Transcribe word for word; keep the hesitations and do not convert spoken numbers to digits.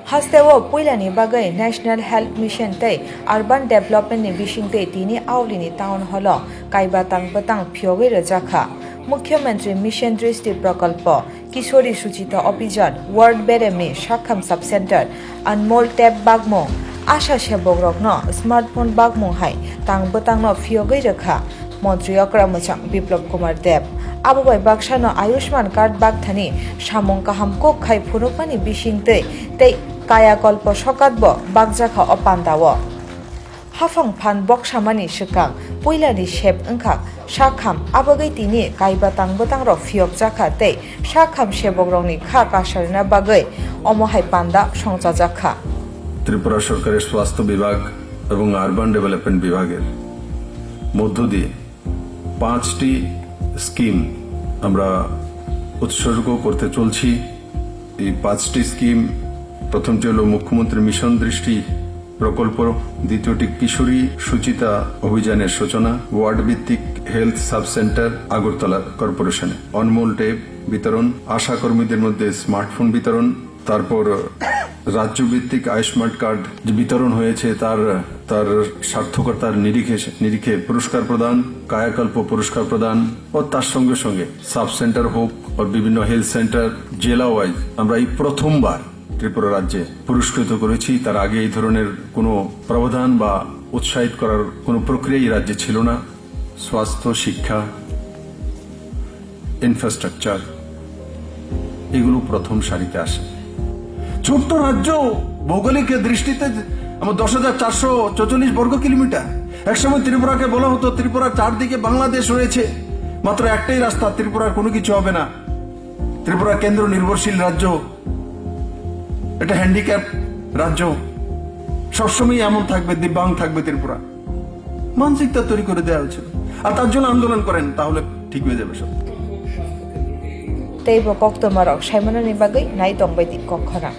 Hasteo puilani bagwi National Health Mission tei Urban Development ni bisingtwi tini Auli ni Town Hall o kaiba tang bwtang phiyogwi rwjakha. Mukhyamantri Mission Drishti Prakalpo, Kishori Suchita Abhijan, Ward Beremni, Sakham Sub Center, Anmol Tap bagmung, Asha Sebok rokno Smartphone bagmung hai tang bwtangno phiyogwi rwkha. Montri okra mwchang Biplab Kumar Deb. Abo bai baksano Ayushman Card bakthani samung kaham kok khai phunukmani bisingtwi tei Kayakalpo Sokat bo bakjakha o pandao. Haphang phan boksamani swkang puilani sep wngkha Sakham, abagwi tini kaiba tang bwtangrok phiyokjakha tei Sakham sebokrokni kha kasarina bagwi omo hai panda songchajakha. Tripura সরকারের স্বাস্থ্য বিভাগ এবং urban development বিভাগের মধ্য দিয়ে পাঁচটি স্কিম আমরা উৎসর্গ করতে চলছি। এই পাঁচটি স্কিম, প্রথমটি হলো মুখ্যমন্ত্রী মিশন দৃষ্টি প্রকল্প, দ্বিতীয়টি কিশোরী সুচিতা অভিযানের সূচনা, ওয়ার্ড ভিত্তিক হেলথ সাব সেন্টার আগরতলা কর্পোরেশনে, অনমোল টেপ বিতরণ, আশা কর্মীদের মধ্যে স্মার্টফোন বিতরণ, তারপর রাজ্যভিত্তিক আয়ুষ্মান কার্ড যে বিতরণ হয়েছে তার তার সার্থকতার নিরিখে নিরিখে পুরস্কার প্রদান, কায়াকল্প পুরস্কার প্রদান ও তার সঙ্গে সঙ্গে সাব সেন্টার হোক বা বিভিন্ন হেলথ সেন্টার জেলা ওয়াইজ আমরা এই প্রথমবার ত্রিপুরা রাজ্যে পুরস্কৃত করেছি। তার আগে এই ধরনের কোনো প্রাবধান বা উৎসাহিত করার কোনো প্রক্রিয়া এই রাজ্যে ছিল না। স্বাস্থ্য, শিক্ষা, ইনফ্রাস্ট্রাকচার, এগুলো প্রথম সারিতে আসে। ছোট্ট রাজ্য, ভৌগোলিক দৃষ্টিতে আমার দশ হাজার চারশো চৌচল্লিশ বর্গ কিলোমিটার। একসময় ত্রিপুরাকে বলা হতো ত্রিপুরার চারদিকে বাংলাদেশ রয়েছে, মাত্র একটাই রাস্তা, ত্রিপুরার কোনো কিছু হবে না। ত্রিপুরা কেন্দ্র নির্ভরশীল রাজ্য, এটা হ্যান্ডিক্যাপ রাজ্য, সবসময় এমন থাকবে, দিব্যাং থাকবে ত্রিপুরা। মানসিকতা তৈরি করে দেওয়া হয়েছিল। আর তার জন্য আন্দোলন করেন, তাহলে ঠিক হয়ে যাবে সব। Tei bo koktwmarok saimanani bagwi nai tongbai di kok khorang.